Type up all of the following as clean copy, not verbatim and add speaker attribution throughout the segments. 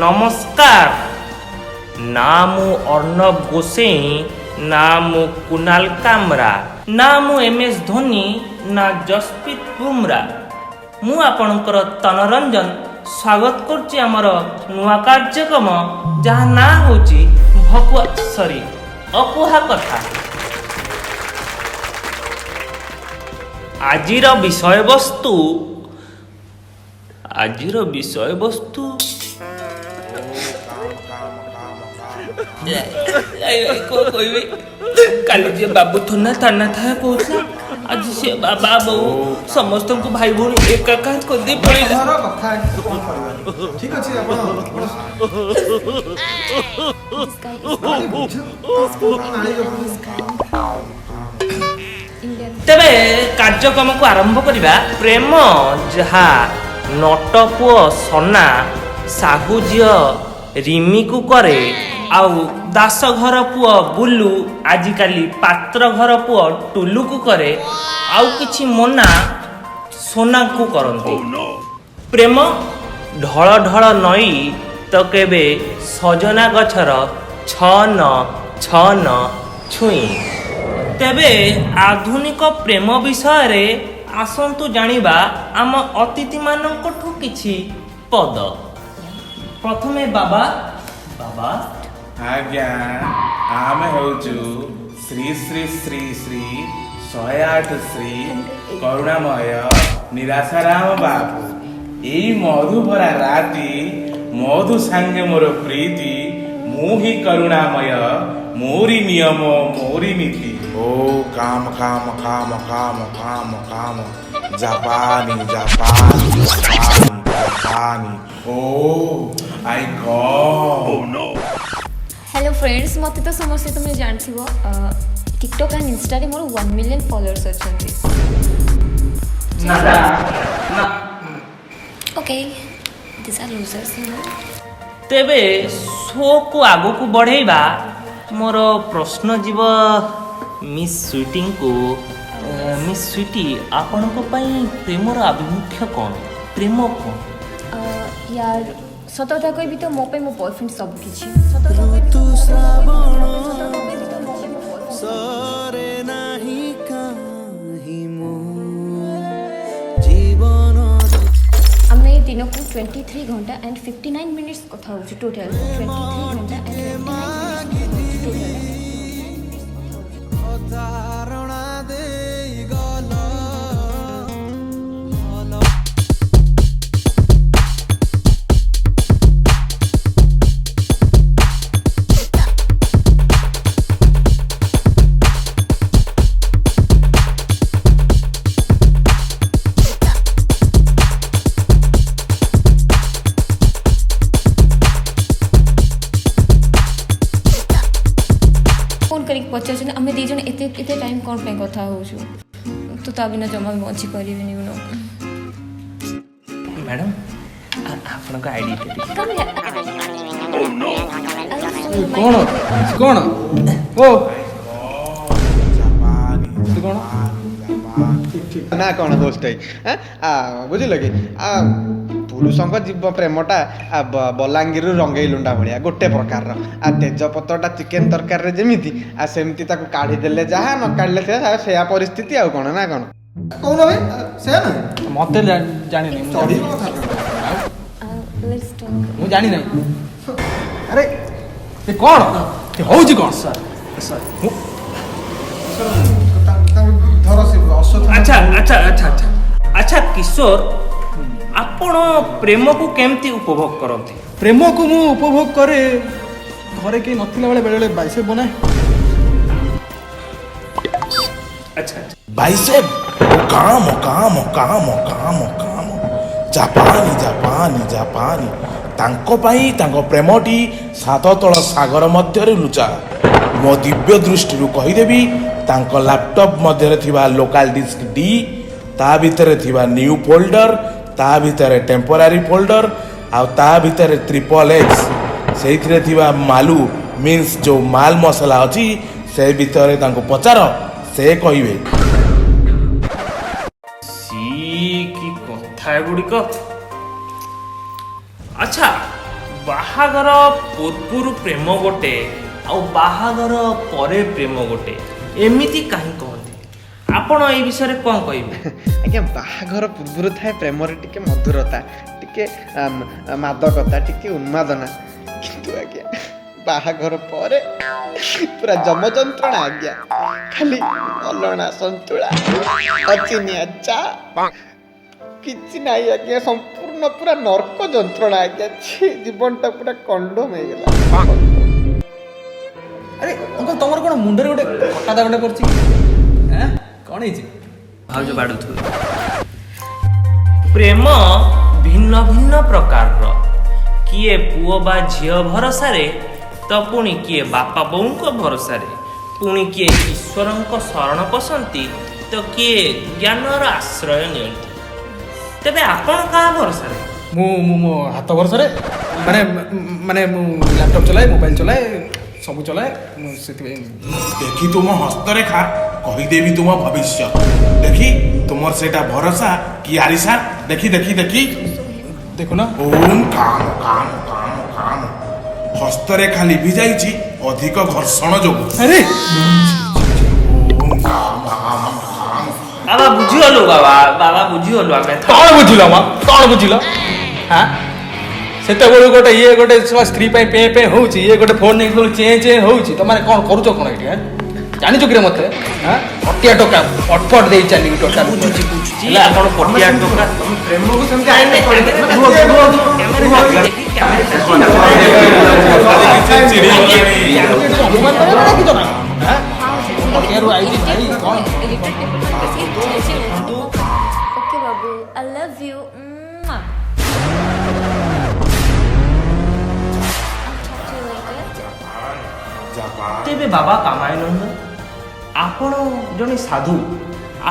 Speaker 1: ନମସ୍କାର। ନା ମୁଁ ଅର୍ଣ୍ଣବ ଗୋସେଇଁ, ନା ମୁଁ କୁନାଲ କାମରା, ନା ମୁଁ ଏମ୍ ଏସ୍ ଧୋନି, ନା ଜସପ୍ରୀତ ବୁମରା। ମୁଁ ଆପଣଙ୍କର ତନରଞ୍ଜନ ସ୍ୱାଗତ କରୁଛି ଆମର ନୂଆ କାର୍ଯ୍ୟକ୍ରମ, ଯାହା ନାଁ ହେଉଛି ଭକୁଆ, ସରି, ଅକୁହା କଥା। ଆଜିର ବିଷୟବସ୍ତୁ, ଆଜିର ବିଷୟବସ୍ତୁ, କଣ କହିବି? କାଲି ଯିଏ ବାବୁ ଥନା ଥାନା ଥାଏ କହୁଥିଲା, ଆଜି ସେ ବାବା ବୋଉ ସମସ୍ତଙ୍କୁ ଭାଇ ଭଉଣୀ ଏକାକାର କରିଦେଇ ପଳେଇଲା।
Speaker 2: ଘର କଥା କଣ କରିବା? ଠିକ ଅଛି, ଆପଣ ଆରେ ବୁଝ, ଆପଣ ଆଣି
Speaker 1: ତେବେ କାର୍ଯ୍ୟକ୍ରମକୁ ଆରମ୍ଭ କରିବା। ପ୍ରେମ ଯାହା ନଟ ପୁଅ ସନା ସାହୁ ଝିଅ ରିମିକୁ କରେ, ଆଉ ଦାସ ଘର ପୁଅ ବୁଲୁ ଆଜିକାଲି ପାତ୍ର ଘର ପୁଅ ଟୁଲୁକୁ କରେ, ଆଉ କିଛି ମୋନା ସୋନାକୁ କରନ୍ତି। ପ୍ରେମ ଢଳ ଢଳ ନଈ ତ କେବେ ସଜନା ଗଛର ଛଅ ନ ଛଅ ନ ଛୁଇଁ। ତେବେ ଆଧୁନିକ ପ୍ରେମ ବିଷୟରେ ଆସନ୍ତୁ ଜାଣିବା ଆମ ଅତିଥିମାନଙ୍କଠୁ କିଛି ପଦ। ପ୍ରଥମେ ବାବା, ବାବା।
Speaker 3: ଆଜ୍ଞା, ଆମେ ହେଉଛୁ ଶ୍ରୀ ଶ୍ରୀ ଶ୍ରୀ ଶ୍ରୀ 108 ଶ୍ରୀ କରୁଣାମୟ ନିରାଶାରାମ ବାବୁ। ଏଇ ମଧୁ ଭରା ରାତି, ମଧୁ ସାଙ୍ଗେ ମୋର ପ୍ରୀତି। ମୁଁ ହିଁ କରୁଣାମୟ, ମୋରି ନିୟମ ମୋରି ନୀତି। ଓ କାମ କାମ କାମ କାମ କାମ କାମ, ଜାପାନୀ ଜାପାନୀ ଜାପାନୀ ଜାପାନୀ, ଓ I God.
Speaker 4: Hello friends, ମୋତେ ତ ସମସ୍ତେ ତୁମେ ଜାଣିଥିବ, ଟିକଟକ୍ ଆଣ୍ଡ ଇନଷ୍ଟାରେ ମୋର 1 ମିଲିୟନ୍ ଫଲୋଅର୍ସ ଅଛନ୍ତି।
Speaker 1: ନା ନା।
Speaker 4: Okay, this are losers, you know.
Speaker 1: ତେବେ ଶୋକୁ ଆଗକୁ ବଢ଼େଇବା। ମୋର ପ୍ରଶ୍ନ ଯିବ ମିସ୍ ସୁଇଟିଙ୍କୁ। ମିସ୍ ସୁଇଟି, ଆପଣଙ୍କ ପାଇଁ ପ୍ରେମର ଆଭିମୁଖ୍ୟ କ'ଣ? ପ୍ରେମ କ'ଣ?
Speaker 4: ୟାର, ସତ କଥା କହିବି ତ ମୋ ପାଇଁ ମୋ ବୟଫ୍ରେଣ୍ଡ ସବୁ କିଛି। ସତ କଥା କହିବି ତ ସତ କଥା କହିବି ତ ମୋ ପାଇଁ ମୋ boyfriend
Speaker 5: ସରେ ନାହିଁ କାହିଁ ମୋ ଜୀବନ।
Speaker 4: ଆମେ ଦିନକୁ 23 ଘଣ୍ଟା ଆଣ୍ଡ 59 ମିନିଟ୍ସ କଥା ହେଉଛୁ ଟୋଟାଲ୍। 23 ଘଣ୍ଟା ଆଣ୍ଡ 29 ମିନିଟ୍ସ କଥା ହେଉଛୁ ଟୋଟାଲ୍।
Speaker 5: ଧାରଣା ଦେଇଗଲ।
Speaker 4: ଫୋନ୍ କରିକି ପଚାରୁଛନ୍ତି, ଆମେ ଦୁଇ ଜଣ ଏତେ ଏତେ ଟାଇମ୍ କ'ଣ ପାଇଁ କଥା ହେଉଛୁ? ତୁ ତା ବିନା ଜମା ବି ବଞ୍ଚିପାରିବିନି, you know.
Speaker 1: Madam, ଆପଣଙ୍କ ଆଇଡି।
Speaker 2: କଣ କଣ ଓ
Speaker 3: ଜାପାନୀ।
Speaker 2: ତୁ କଣ?
Speaker 6: ନା କଣ ହୋଷ୍ଟ? ବୁଝିଲ କି, ପୁରୁଷଙ୍କ ଜୀବ ପ୍ରେମଟା ବଲାଙ୍ଗୀରରୁ ରଙ୍ଗେଇ ଲୁଣ୍ଡା ଭଳିଆ ଗୋଟେ ପ୍ରକାରର। ତେଜପତ୍ରଟା ଚିକେନ ତରକାରୀରେ ଯେମିତି, ସେମିତି ତାକୁ କାଢ଼ିଦେଲେ ଯାହା, ନ କାଢ଼ିଲେ ସେୟା, ସେୟା ପରିସ୍ଥିତି। ଆଉ କଣ ନା କଣ କହୁନ ଭାଇ, ସେୟା ନୁହେଁ?
Speaker 2: ମତେ ଜାଣିନି ମୁଁ।
Speaker 6: ଚଢିବ କଥା।
Speaker 4: Let's talk.
Speaker 2: ମୁଁ ଜାଣିନାହିଁ।
Speaker 6: ଆରେ।
Speaker 2: ଏ କଣ ଏ ହଉଛି କଣ?
Speaker 6: ଧର ସେ ଅଶ୍ୱତ୍ଥ।
Speaker 1: ଆଚ୍ଛା ଆଚ୍ଛା ଆଚ୍ଛା ଆଚ୍ଛା ଆଚ୍ଛା କିଶୋର, ଆପଣ ପ୍ରେମକୁ କେମିତି ଉପଭୋଗ କରନ୍ତି?
Speaker 2: ପ୍ରେମକୁ ମୁଁ ଉପଭୋଗ କରେ, ଘରେ କେହି ନଥିଲା ବେଳେ ବେଳେ ବେଳେ ବାଇସେପ ବନାଏ।
Speaker 1: ଆଚ୍ଛା ଆଚ୍ଛା।
Speaker 3: ବାଇସେପ, ଓ କାମ କାମ କାମ କାମ କାମ, ଜାପାନୀ ଜାପାନୀ ଜାପାନୀ। ତାଙ୍କ ପାଇଁ ତାଙ୍କ ପ୍ରେମଟି ସାତ ତଳ ସାଗର ମଧ୍ୟରେ ଲୁଚା। ମୋ ଦିବ୍ୟ ଦୃଷ୍ଟିରୁ କହିଦେବି, ତାଙ୍କ ଲାପଟପ୍ ମଧ୍ୟରେ ଥିବା ଲୋକାଲ ଡିସ୍କ ଡି, ତା ଭିତରେ ଥିବା ନ୍ୟୁ ଫୋଲ୍ଡର, ତା ଭିତରେ ଟେମ୍ପୋରାରୀ ଫୋଲ୍ଡର, ଆଉ ତା ଭିତରେ XXX, ସେଇଥିରେ ଥିବା ମାଲୁ ମିନ୍ସ ଯେଉଁ ମାଲ ମସଲା ଅଛି, ସେ ଭିତରେ ତାଙ୍କୁ ପଚାର, ସେ କହିବେ।
Speaker 1: ସି, କି କଥା ଏଗୁଡ଼ିକ! ଆଚ୍ଛା, ବାହାଘର ପୂର୍ବରୁ ପ୍ରେମ ଗୋଟେ ଆଉ ବାହାଘର ପରେ ପ୍ରେମ ଗୋଟେ, ଏମିତି କାହିଁ କହନ୍ତି? ଆପଣ ଏଇ ବିଷୟରେ କ'ଣ କହିବେ?
Speaker 6: ଆଜ୍ଞା, ବାହାଘର ପୂର୍ବରୁ ଥାଏ ପ୍ରେମରେ ଟିକେ ମଧୁରତା, ଟିକେ ମାଦକତା, ଟିକେ ଉନ୍ମାଦନା। କିନ୍ତୁ ଆଜ୍ଞା ବାହାଘର ପରେ ପୁରା ଯମ ଯନ୍ତ୍ରଣା ଆଜ୍ଞା। ଖାଲି ଅଲଣା ସନ୍ତୁଳା, ଅଚିନିଆ ଚା, କିଛି ନାହିଁ ଆଜ୍ଞା। ସମ୍ପୂର୍ଣ୍ଣ ପୁରା ନର୍କ ଯନ୍ତ୍ରଣା ଆଜ୍ଞା। ଛି, ଜୀବନଟା ପୁରା କଣ୍ଡମ ହେଇଗଲା।
Speaker 2: ଆରେ ଅଙ୍କଲ, ତମର କ'ଣ ମୁଣ୍ଡରେ ଗୋଟେ କଟା ଦାଗଟେ ପଡ଼ିଛି? ଆଁ, କ'ଣ ହେଇଛି?
Speaker 1: ଭାଉଜ ବାଡ଼ୁଥିବେ। ପ୍ରେମ ଭିନ୍ନ ଭିନ୍ନ ପ୍ରକାରର। କିଏ ପୁଅ ବା ଝିଅ ଭରସାରେ ତ ପୁଣି କିଏ ବାପା ବୋଉଙ୍କ ଭରସାରେ, ପୁଣି କିଏ ଈଶ୍ୱରଙ୍କ ଶରଣ ପଶନ୍ତି ତ କିଏ ଜ୍ଞାନର ଆଶ୍ରୟ ନିଅନ୍ତି। ତେବେ ଆପଣ କାହା ଭରସାରେ?
Speaker 2: ମୁଁ ମୁଁ ମୋ ହାତ ଭରସାରେ। ମାନେ ମାନେ ମୁଁ ଲ୍ୟାପଟପ୍ ଚଲାଏ, ମୋବାଇଲ ଚଲାଏ, ସବୁ ଚଲାଏ ମୁଁ, ସେଥିପାଇଁ।
Speaker 3: ଦେଖି ତୁମ ହସ୍ତରେଖା କହିଦେବି ତୁମ ଭବିଷ୍ୟତ। ଦେଖି ତୁମର ସେଇଟା ଭରସା କି ଆରିସା? ଦେଖି ଦେଖି ଦେଖି।
Speaker 2: ଦେଖୁନ।
Speaker 3: ଓମ୍ କାମ କାମ କାମ କାମ। ହସ୍ତରେଖା ଲିଭି ଯାଇଛି ଅଧିକ ଘର୍ଷଣ ଯୋଗୁଁ।
Speaker 2: ଆରେ,
Speaker 3: ଓମ୍ କାମ କାମ କାମ।
Speaker 1: ବାବା ବୁଝିଗଲୁ, ବାବା ବାବା ବୁଝିଗଲୁ ଆମେ।
Speaker 2: କ'ଣ ବୁଝିଲ ମ? କ'ଣ ବୁଝିଲ? ହାଁ, ସେତେବେଳୁ ଗୋଟେ ଇଏ ଗୋଟେ ଶଳା ସ୍ତ୍ରୀ ପାଇଁ ପେ ପେ ହଉଛି, ଇଏ ଗୋଟେ ଫୋନ୍ ନେଇକି ସବୁ ଚେଁ ଚେଁ ହଉଛି। ତମେ କ'ଣ କରୁଛ କ'ଣ ଏଠି? ଆଁ, ଜାଣିଛ କିରେ ମତେ? ହାଁ, ପଟିଆ ଟୋକା, ପଟପଟ ଦେଇ ଚାଲିବି ଟୋଟାଲ।
Speaker 1: ବୁଝୁଛି ବୁଝୁଛି, ଆପଣ ପଟିଆ ଟୋକା।
Speaker 6: ପ୍ରେମକୁ ସେମିତି
Speaker 1: ନାଇଁ, ନାଇଁ, କ୍ୟାମେରା ଦେଖି, କ୍ୟାମେରା
Speaker 2: ଅପମାନ କରିବାକୁ ଡାକିଛ ନା? ହାଁ, ପଟିଆରୁ ଆଇଛି ଭାଇ କ'ଣ?
Speaker 4: Okay Babu, I love you. I'll talk to you later.
Speaker 3: Japan.
Speaker 1: ତେବେ ବାବା କାମାୟନନ୍ଦ, ଆପଣ ଜଣେ ସାଧୁ,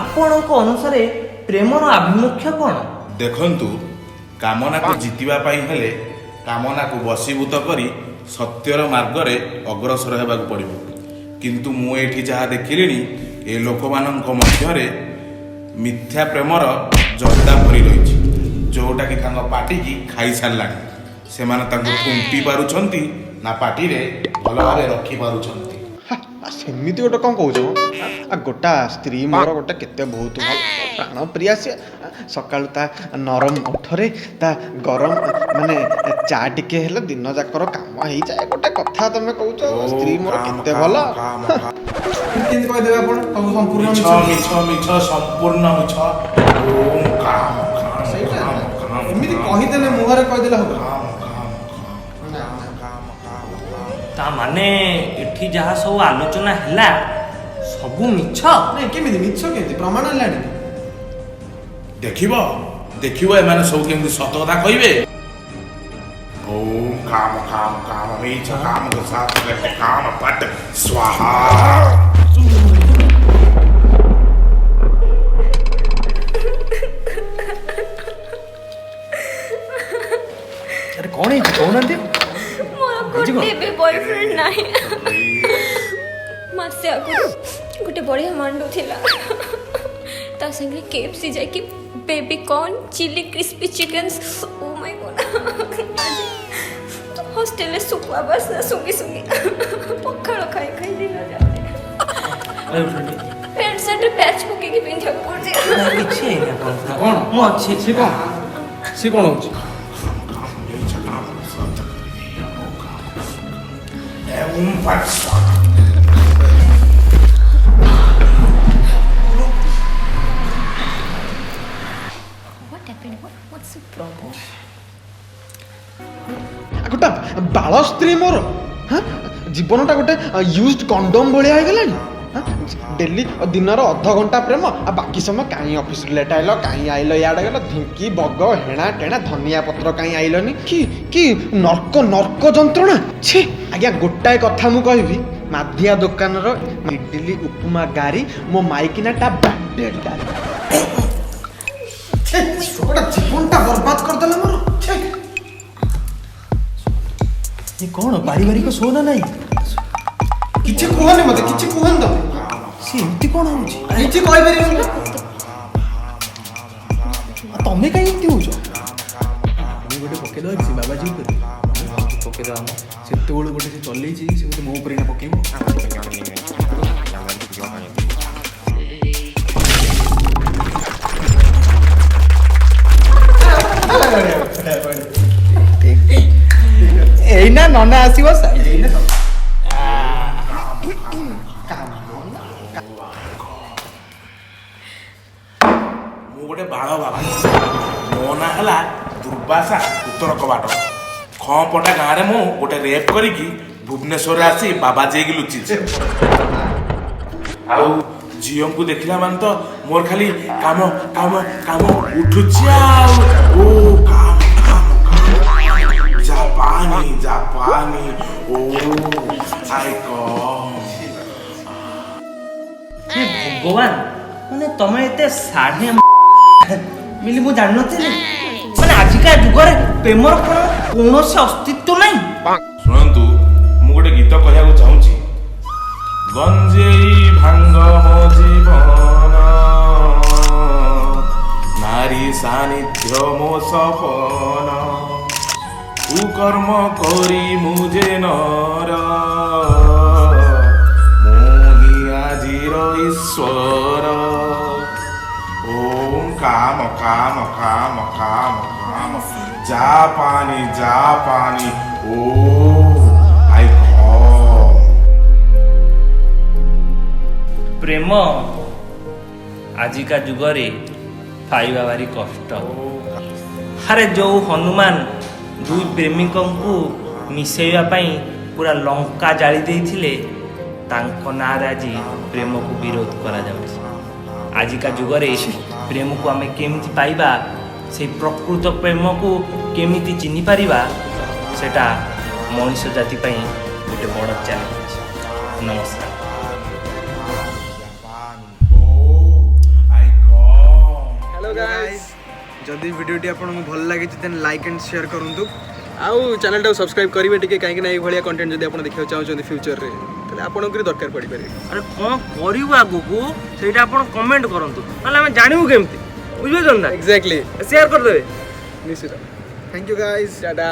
Speaker 1: ଆପଣଙ୍କ ଅନୁସାରେ ପ୍ରେମର ଆଭିମୁଖ୍ୟ କ'ଣ?
Speaker 3: ଦେଖନ୍ତୁ, କାମନାକୁ ଜିତିବା ପାଇଁ ହେଲେ କାମନାକୁ ବଶୀଭୂତ କରି ସତ୍ୟର ମାର୍ଗରେ ଅଗ୍ରସର ହେବାକୁ ପଡ଼ିବ। କିନ୍ତୁ ମୁଁ ଏଇଠି ଯାହା ଦେଖିଲିଣି, ଏ ଲୋକମାନଙ୍କ ମଧ୍ୟରେ ମିଥ୍ୟା ପ୍ରେମର ଜର୍ଦା ଭରି ରହିଛି, ଯୋଉଟାକି ତାଙ୍କ ପାଟିକି ଖାଇସାରିଲାଣି। ସେମାନେ ତାଙ୍କୁ ଥୁମ୍ପି ପାରୁଛନ୍ତି ନା ପାଟିରେ ଭଲ ଭାବେ ରଖିପାରୁଛନ୍ତି।
Speaker 6: ହା, ସେମିତି ଗୋଟେ କ'ଣ କହୁଛ ମ? ଆ ଗୋଟା ସ୍ତ୍ରୀ ମୋର ଗୋଟେ କେତେ ବହୁତ ଭଲ, ପ୍ରାଣ ପ୍ରିୟା ସିଏ। ସକାଳୁ ତା ନରମ ଓଠରେ ତା ଗରମ ମାନେ ଚା ଟିକେ ହେଲେ ଦିନ ଯାକର କାମ ହେଇଯାଏ। ଗୋଟେ କଥା ତମେ କହୁଛ, ସ୍ତ୍ରୀ ମୋର
Speaker 3: କାମ,
Speaker 6: କେତେ
Speaker 3: କାମ,
Speaker 6: ଭଲ।
Speaker 3: କାମ, କାମ।
Speaker 2: କେମିତି କହିଦେବେ ଆପଣ ସବୁ ସମ୍ପୂର୍ଣ୍ଣ
Speaker 3: ମିଛ ମିଛ ମିଛ, ସମ୍ପୂର୍ଣ୍ଣ ମିଛ। ଓମ୍ କାମ କାମ
Speaker 6: ସେଇଟା
Speaker 3: କାମ କାମ।
Speaker 6: ଏମିତି କହିଦେଲେ, ମୁହଁରେ କହିଦେଲେ ହବ?
Speaker 3: କାମ କାମ କାମ କାମ କାମ କାମ।
Speaker 1: ତା ମାନେ ଏଠି ଯାହା ସବୁ ଆଲୋଚନା ହେଲା ସବୁ ମିଛ?
Speaker 6: ନାଇଁ, କେମିତି ମିଛ? କେମିତି ପ୍ରମାଣ ହେଲାଣି?
Speaker 3: ଦେଖିବ ଦେଖିବ, ଏମାନେ ସବୁ କେମିତି ସତ କଥା କହିବେ। ଓମ୍ କାମ କାମ କାମ ମିଛ କାମ ସାଥ କାମ ପଟ ସ୍ୱାହା।
Speaker 2: ଆରେ, କ'ଣ ହେଇଛି କହୁନାହାନ୍ତି?
Speaker 4: ମୋର
Speaker 2: ହେଇଛି କ'ଣ?
Speaker 4: ଗୋଟେ ବି ବୟଫ୍ରେଣ୍ଡ ନାହିଁ। ମାସେ ଆଗରୁ ଗୋଟେ ବଢ଼ିଆ ମାଣ୍ଡୁ ଥିଲା, ତା ସାଙ୍ଗରେ କେଏଫସି ଯାଇକି baby corn, chilli crispy chickens, oh my God। ଆଜି ହଷ୍ଟେଲରେ ଶୁଖୁଆ ବାସ୍ନା ଶୁଙ୍ଗି ଶୁଙ୍ଗି, ପଖାଳ ଖାଇ ଖାଇ ଦିନ ଯାଉଛି। ପ୍ୟାଣ୍ଟ ସାର୍ଟରେ ପ୍ୟାଚ୍ ପକେଇକି ପିନ୍ଧିବାକୁ ପଡୁଛି।
Speaker 1: କିଛି ହେଇନି ଆପଣଙ୍କର।
Speaker 2: କ'ଣ?
Speaker 1: ମୁଁ ଅଛି।
Speaker 2: ସିଏ କ'ଣ, ସିଏ କ'ଣ ହଉଛି?
Speaker 3: ମିଛ କାମ ସାଥ ଓମ୍ ପଟ ସ୍ୱାହା।
Speaker 4: What happened? What's the problem?
Speaker 6: ଗୋଟା ବାଳ ସ୍ତ୍ରୀ ମୋର। ହାଁ, ଜୀବନଟା ଗୋଟେ ୟୁଜ୍ଡ କଣ୍ଡମ ଭଳିଆ ହେଇଗଲାଣି। ଡେଲି ଦିନର ଅଧଘଣ୍ଟା ପ୍ରେମ, ଆଉ ବାକି ସମୟ କାହିଁ ଅଫିସରୁ ଲେଟ୍ ଆଇଲ, କାହିଁ ଆଇଲ, ଇଆଡ଼େ ଗଲ, ଢିଙ୍କି ବଗ ହେଣା ଟେଣା, ଧନିଆ ପତ୍ର କାହିଁ ଆଇଲନି। କି କି ନର୍କ ନର୍କ ଯନ୍ତ୍ରଣା, ଛି। ଆଜ୍ଞା, ଗୋଟାଏ କଥା ମୁଁ କହିବି, ମାଧିଆ ଦୋକାନର ଇଡିଲି ଉପମା ଗାରି, ମୋ ମାଇକିନାଟା ବ୍ରାଣ୍ଡେଡ୍ ଗାରି। ଛି, ଗୋଟେ ଜୀବନଟା ବର୍ବାଦ କରିଦେଲା ମୋର, ଛି।
Speaker 2: ଇଏ କ'ଣ ପାରିବାରିକ ଶୋ ନା ନାହିଁ?
Speaker 6: କିଛି କୁହନି ମତେ, କିଛି କୁହନି ତମେ।
Speaker 2: ସିଏ ଏମିତି କ'ଣ ହଉଛି?
Speaker 6: କିଛି କହିପାରିବନି।
Speaker 2: ଆଉ ତମେ କାହିଁ ଏମିତି ହଉଛ? ଆମେ ଗୋଟେ ପକେଇଦବା କି ସେ ବାବାଜୀ ଉପରେ?
Speaker 1: ପକେଇଦେବା ଆମ।
Speaker 2: ସେତେବେଳୁ ଗୋଟେ ସେ ଚଲେଇଛି, ସେ ବୋଧେ ମୋ ଉପରେ ଏଇନା ପକେଇବ। ଏଇନା ନନା ଆସିବ। ଏଇନା
Speaker 3: ମୁଁ ଗୋଟେ ବାଳ ବାବା, ମୋ ନାଁ ହେଲା ଦୁର୍ବାସା ଉତ୍ତର କବାଟ। ଖଁପଟା ଗାଁରେ ମୁଁ ଗୋଟେ ରେପ୍ କରିକି ଭୁବନେଶ୍ୱରରେ ଆସି ବାବାଜୀ ହେଇକି ଲୁଚିଛି। ଆଉ ଝିଅଙ୍କୁ ଦେଖିଲା ମାନେ ତ ମୋର ଖାଲି କାମ କାମ କାମ ଉଠୁଛି। ଆଉ ଓ କାମ କାମ କାମ, ଜାପାନୀ ଜାପାନୀ, ଓ I କମ୍।
Speaker 1: ହେ ଭଗବାନ, ମାନେ ତମେ ଏତେ ଶାଢ଼ୀ ମିଲି ମୁଁ ଜାଣିନଥିଲି। ମାନେ ଆଜିକା ଯୁଗରେ ପ୍ରେମର କ'ଣ କୌଣସି ଅସ୍ତିତ୍ୱ ନାହିଁ?
Speaker 3: ଶୁଣନ୍ତୁ, ମୁଁ ଗୋଟେ ଗୀତ କହିବାକୁ ଚାହୁଁଛି। ଗଞ୍ଜେଇ ଭାଙ୍ଗ ମୋ ଜୀବନ, ନାରୀ ସାନ୍ନିଧ୍ୟ ମୋ ସପନ, କୁକର୍ମ କରି ମୁଁ ଯେ ନର, ମୁଁ ହିଁ ଆଜିର ଈଶ୍ୱର। ଓମ୍ କାମ କାମ କାମ କାମ କାମ, ଜାପାନୀ ଜାପାନୀ, ଓ I କମ୍।
Speaker 1: ପ୍ରେମ ଆଜିକା ଯୁଗରେ ପାଇବା ଭାରି କଷ୍ଟ। ଆରେ, ଯୋଉ ହନୁମାନ ଦୁଇ ପ୍ରେମିକଙ୍କୁ ମିଶେଇବା ପାଇଁ ପୁରା ଲଙ୍କା ଜାଳି ଦେଇଥିଲେ, ତାଙ୍କ ନାଁରେ ଆଜି ପ୍ରେମକୁ ବିରୋଧ କରାଯାଉଛି। ଆଜିକା ଯୁଗରେ ପ୍ରେମକୁ ଆମେ କେମିତି ପାଇବା, ସେଇ ପ୍ରକୃତ ପ୍ରେମକୁ କେମିତି ଚିହ୍ନି ପାରିବା, ସେଟା ମଣିଷ ଜାତି ପାଇଁ ଗୋଟେ ବଡ଼ ଚ୍ୟାଲେଞ୍ଜ। ନମସ୍କାର।
Speaker 3: ଓ I com.
Speaker 2: Hello guys.
Speaker 6: ଯଦି ଭିଡ଼ିଓଟି ଆପଣଙ୍କୁ ଭଲ ଲାଗିଛି, ଦେନ୍ ଲାଇକ୍ ଆଣ୍ଡ ସେୟାର କରନ୍ତୁ।
Speaker 2: ଆଉ ଚ୍ୟାନେଲଟାକୁ ସବସ୍କ୍ରାଇବ୍ କରିବେ ଟିକେ, କାହିଁକି ନା ଏଇଭଳିଆ କଣ୍ଟେଣ୍ଟ ଯଦି ଆପଣ ଦେଖିବାକୁ ଚାହୁଁଛନ୍ତି ଫ୍ୟୁଚରରେ, ତାହେଲେ ଆପଣଙ୍କର ଦରକାର ପଡ଼ିପାରେ।
Speaker 1: ଆରେ, କ'ଣ କରିବୁ ଆଗକୁ ସେଇଟା ଆପଣ କମେଣ୍ଟ କରନ୍ତୁ, ନହେଲେ ଆମେ ଜାଣିବୁ କେମିତି? ବୁଝିପାରୁଛନ୍ତି ନା?
Speaker 2: ଏକ୍ଜାକ୍ଟଲି।
Speaker 1: ସେୟାର କରିଦେବେ।
Speaker 2: ନିଶ୍ଚିତ।
Speaker 6: Thank you guys.
Speaker 2: Tata.